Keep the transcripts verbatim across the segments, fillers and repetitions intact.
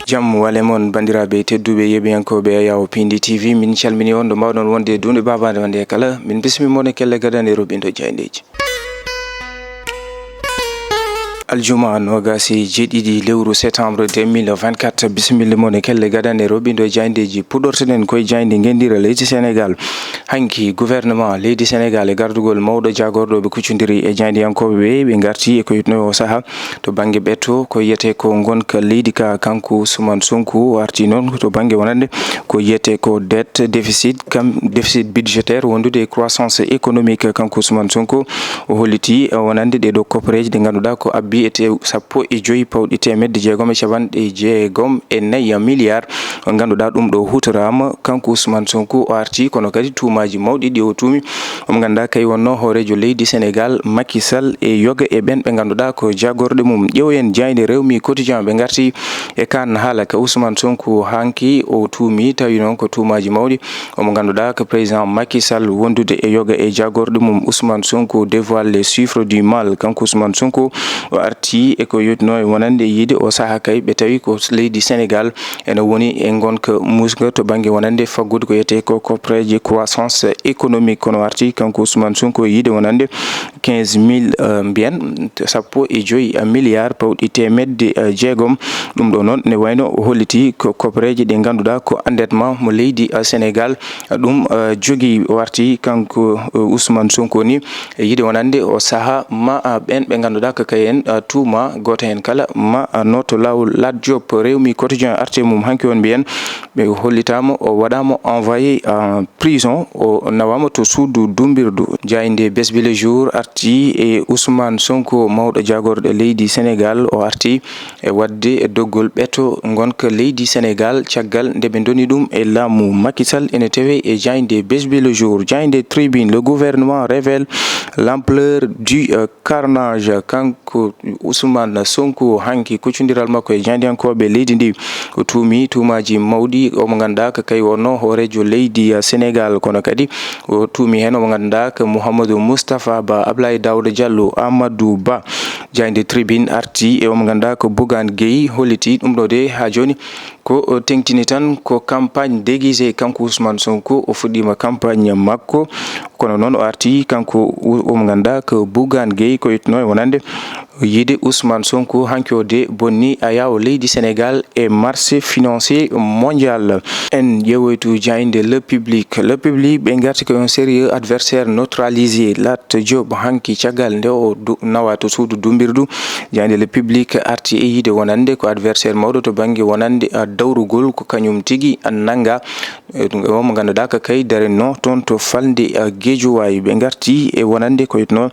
Jam wale mon, banndiraaɓe tedduɓe, yeeɓiyankooɓe Ayawo Pindi T V, min calmini on ɗo mbaawɗon wonde e duunde baabaande wonde e kala. Min bismi mon e kelle gadane roɓindo jayndeeji. Aljuma noogaas e jeeɗiɗi lewru septembre deux mille vingt-quatre, bisimilla mon e kelle gadane roɓindo jayndeeji. Puɗɗorten koye jaynde ngenndira leydi Senegaal. Hanki gouvernement leydi Senegaal e gardugol mawɗo jaagorɗo ɓe kuccondiri e jaayndiyankooɓe ɓe, ɓe ngarti e ko yitno o saha to bannge ɓeto, ko yiyete ko ngonka leydi ka, kanko Ousmane Sonko o arti noon to bannge wonande ko yiyete ko dette, déficit, kam déficit budgétaire wondude e croissance économique. Kanko Ousmane Sonko o holliti, eh, wonande ɗe ɗo koppareeji ɗe ngannduɗaa ko abbi e tew sappo e joyi pawɗi teemedde jeegom e capanɗe jeegom e nayi milliard. Ngannduɗaa ɗum ɗo huutoraama, kanko Ousmane Sonko o arti, kono kadi tuumaaji mawɗi ɗi o tuumi. Omo ngannduɗaa kay wonno hooreejo leydi Senegaal, Macky Sall, e yoga e ɓen ɓe ngannduɗaa ko jaagorɗe mum. Ƴeewen jaaynde Rewmi Quotidien, ɓe ngarti e kan haala ka Ousmane Sonko hanki o tuumi, tawi noon ko tuumaaji mawɗi. Omo ngannduɗaa ko président Macky Sall wondude e yoga e jaagorɗe mum. Ousmane Sonko dévoile les chiffres du mal. Kanko Ousmane Sonko o arti e ko yotno e wonande yiide o saha kay ɓe tawi ko leydi Senegaal ene woni e ngonka musga to bannge wonande faggude ko yetee ko koppareeji croissance économique. Kono arti kanko Ousmane Sonko e yiide wonande quinze mille, eh, mbiyen sappo e joyi milliard pawɗi teemedde, eh, jeegom. Ɗum ɗo noon ne wayno o holliti ko koppareeji ɗi ngannduɗaa ko endettement mo leydi, eh, Senegaal, eh, ɗum, eh, jogii. Warti kanko, eh, Ousmane Sonko ni e yiide wonande o saha ma, eh, ɓen ɓe ngannduɗaa ko kayen, eh, tuuma gooto heen kala ma, eh, nooto laawol. Lat Diop, Rewmi Quotidien, arti e mum hanki on mbiyen ɓe hollitaama o waɗaama envoyé en prison, o nawaama to suudu dumbirdu. Jaaynde Bés Bi Le Jour arti e Ousmane Sonko, mawɗo jaagorɗe leydi Senegaal, o arti e waɗde e doggol ɓeto ngonka leydi Senegaal caggal nde ɓe ndoni ɗum e laamu Macky Sall, ene tawe e jaaynde Bés Bi Le Jour. Jaaynde Tribune, le gouvernement révèle l'ampleur du, euh, carnage. Kanko Ousmane Sonko hanki kuccondiral makko e jaayndiyankooɓe leydi ndi, o tuumi tuumaaji mawɗi, omo ngannduɗaa ko kay wonno hooreejo leydi, uh, Senegaal, kono kadi o tuumi heen omo ngannduɗaa ko Mouhamadou Moustapha Ba, Ablaye Daouda Diallo, Amadou Ba. Jaaynde Tribune arti e omo ngannduɗaa ko Bougane Gueye, holliti ɗum ɗo de haa jooni ko, uh, teŋtini tan ko campagne déguisée. Kanko Ousmane Sonko o fuɗɗiima campagne makko, kono noon o arti kanko u-, omo ngannduɗaa ko Bougane Gueye ko yettuno e wonande yiide Ousmane Sonko hanki o de bonni Ayawo leydi Senegaal e marché financier mondial. En ƴeewoytu jaaynde Le Public. Le Public ɓe ngarti ko un sérieux adversaire neutralisé. Lat Diop hanki caggal nde o du-, nawa to suudu dumbirdu. Jaaynde Le Public arti e yiide wonande ko adversaire mawɗo to bannge wonande, a, dawrugol ko kañum tigi, a, nannga. E ɗum, e omo ngannduɗaa ko kay darenno toon to falnde, a, Guédiawaye. Ɓe ngarti e wonande ko yetno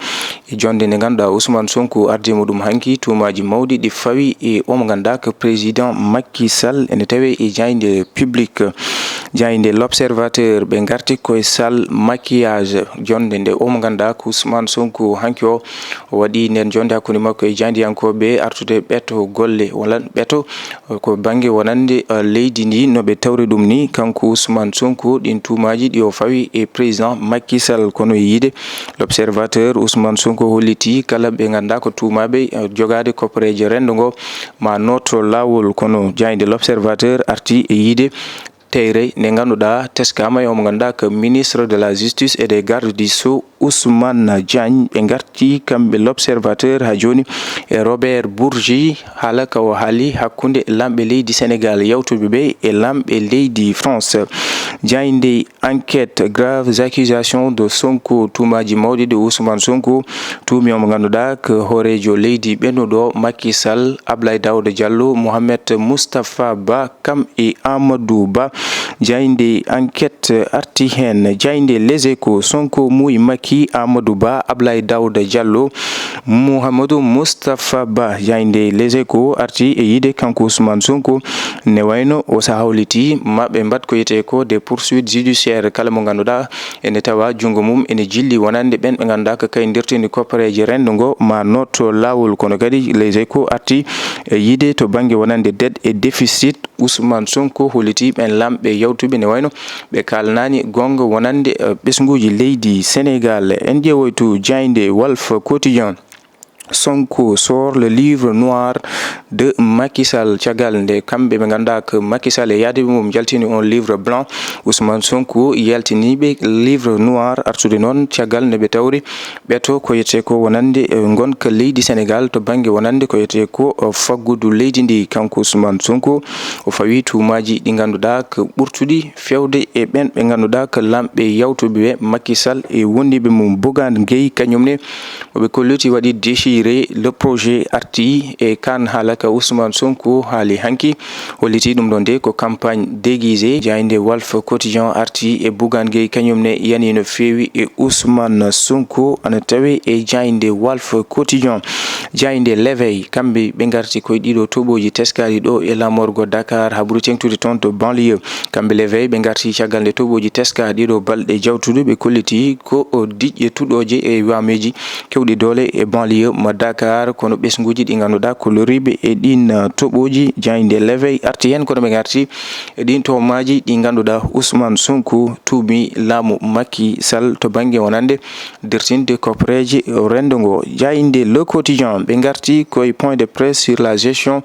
e jonde nde ngannduɗaa Ousmane Sonko ardiima ɗum hanki, tuumaaji mawɗi ɗi fawi e omo ngannduɗaa ko président Macky Sall, ene tawe e jaaynde Public. Jaaynde L'Observateur, ɓe ngarti koye salle maquillage, jonde nde omo ngannduɗaa ko Ousmane Sonko hanki o, o waɗi nden jonde hakkunde makko e jaayndiyankooɓe artude ɓeto golle walla ɓeto ko bannge wonande, uh, leydi ndi, no ɓe tawri ɗum ni, kanko Ousmane Sonko, ɗin tuumaaji ɗi o fawi e président Macky Sall. Kono e yiide L'Observateur, Ousmane Sonko holliti kala ɓe ngannduɗaa ko tuumaaɓe, uh, jogaade koppareeje renndo ngo ma nooto laawol. Kono jaaynde L'Observateur arti e yiide teyre nde ngannduɗaa teskaama e omo ngannduɗaa ko ministre de la Justice et des Gardes du Sceaux, Ousmane Diagne. Ɓe ngarti kamɓe L'Observateur haa jooni e Robert Bourgi, haala ka o haali hakkunde laamɓe leydi Senegaal yawtuɓe ɓe e laamɓe leydi France. Jaaynde Enquête, graves accusations de Sonko, tuumaaji mawɗi ɗi Ousmane Sonko tuumi omo ngannduɗaa ko hooreejo leydi ɓennuɗo Macky Sall, Ablaye Daouda Diallo, Mohamed Moustapha Ba, kam e Amadou Ba. Jaaynde Enquête arti heen. Jaaynde Les Échos, Sonko muuyi Macky, Amadou Ba, Ablaye Daouda Diallo, Mouhamadou Moustapha Ba. Jaaynde Les Échos arti e yiide kanko Ousmane Sonko, ne wayno o so hawliti ma ɓe mbaɗ ko wiyetee ko des poursuites judiciaires. Kala mo ngannduɗaa ene tawa junngo mum ene jilli wonande ɓen ɓe ngannduɗaa ko kay ndirtini koppareeje renndo ngo ma nooto laawol. Kono kadi Les Échos arti e yiide to bannge wonande dette et déficit, Ousmane Sonko holliti ɓen laamɓe yawtuɓe ne wayno ɓe kaalanaani goonga wonande, eh, ɓesnguuji leydi Senegaal. En ƴeewoytu jaaynde Walf Quotidien. Sonko sort le livre noir de Macky Sall. Caggal nde kamɓe ɓe ngannduɗaa ko Macky Sall e yaadiiɓe mum njaltini on livre blanc, Ousmane Sonko yaltini ɓe livre noir, artude noon caggal nde ɓe tawri ɓeto ko wiyetee ko wonande, eh, ngonka leydi Sénégal to bannge wonande ko wiyetee ko, eh, faggudu leydi ndi. Kanko Ousmane Sonko o fawi tuumaaji ɗi ngannduɗaa ko ɓurtuɗi fewde e ɓen ɓe ngannduɗaa ko laamɓe yawtuɓe ɓe, Macky Sall e wondiiɓe mum. Bougane Gueye kañum ne mo ɓe kolliti waɗi déchiré le projet, arti e kan haala ka Ousmane Sonko haali hanki, holliti ɗum ɗon de ko campagne déguisée. Jaaynde Walf Quotidien arti e Bougane Gueye kañum ne yani no feewi e Ousmane Sonko ana tawe e jaaynde Walf Quotidien. Jaaynde L'Éveil kamɓe ɓe ngarti koye ɗiɗo toɓoji teskaaɗi ɗo e laamorgo Dakar, habru teŋtude toon to banlieue. Kamɓe L'Éveil ɓe ngarti caggal nde toɓoji teskaaɗi ɗo balɗe jawtuɗo ɓe kolliti ko o diƴƴe tuɗoje e waameji kewɗi doole e banlieue ma Dakar, kono ɓesnguji ɗi ngannduɗaa ko loriiɓe e ɗin, uh, toɓoji. Jaaynde L'Éveil arti heen, kono ɓe ngarti e ɗin tomaji ɗi ngannduɗaa Ousmane Sonko tuumi laamu Macky Sall to bannge wonande dirtinde koppareeje renndo ngo. Jaaynde Le Quotidien ɓe ngarti koye point de presse sur la gestion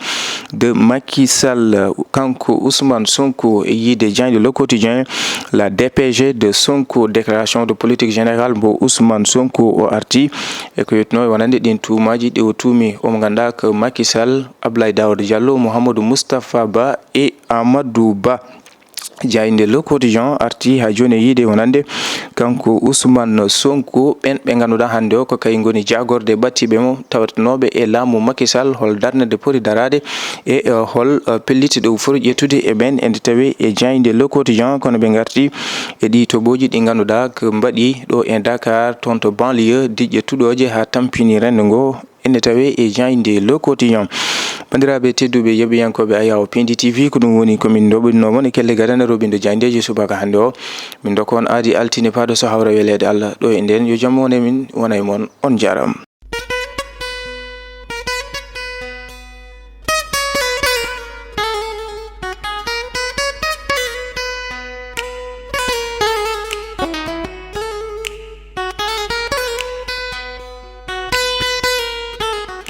de Macky Sall. Kanko Ousmane Sonko e yiide jaaynde Le Quotidien, la D P G de Sonko, déclaration de politique générale mbo Ousmane Sonko o arti e ko yettinoo e wonande ɗin tuumaaji ɗi o tuumi omo ngannduɗaa ko Macky Sall, Abdoulaye Daouda Diallo, Mouhamadou Moustapha Ba e Amadou Ba. Jaaynde Le Quotidien arti haa jooni e yiide wonande kanko Ousmane Sonko ɓen ɓe ngannduɗaa hannde o ko kañum ngoni jaagorde ɓattiiɓe mo tawetnooɓe e laamu Macky Sall, hol darnde nde poti daraade e, eh, hol, eh, pellitte ɗe o foti ƴettude e ɓen, e nde tawi e jaaynde Le Quotidien, kono ɓe ngarti e ɗi toɓoji ɗi ngannduɗaa ko mbaɗi ɗo e Dakar, toon to banlieue, diƴƴe tuɗoje haa tampini renndo ngo. Ene tawe e jaaynde Le Quotidien. Banndiraaɓe tedduɓe, yeɓiyankooɓe Ayaw Pindi T V, ko ɗum woni ko min ndoɓinno mon e kelle gadane roɓindo jaayndeeji subaka hannde o. Min ndokka on aadi altine paaɗo so hawra weleede Allah. Ɗo e nden, yo jam wone min, wona e mon. On jaaraama.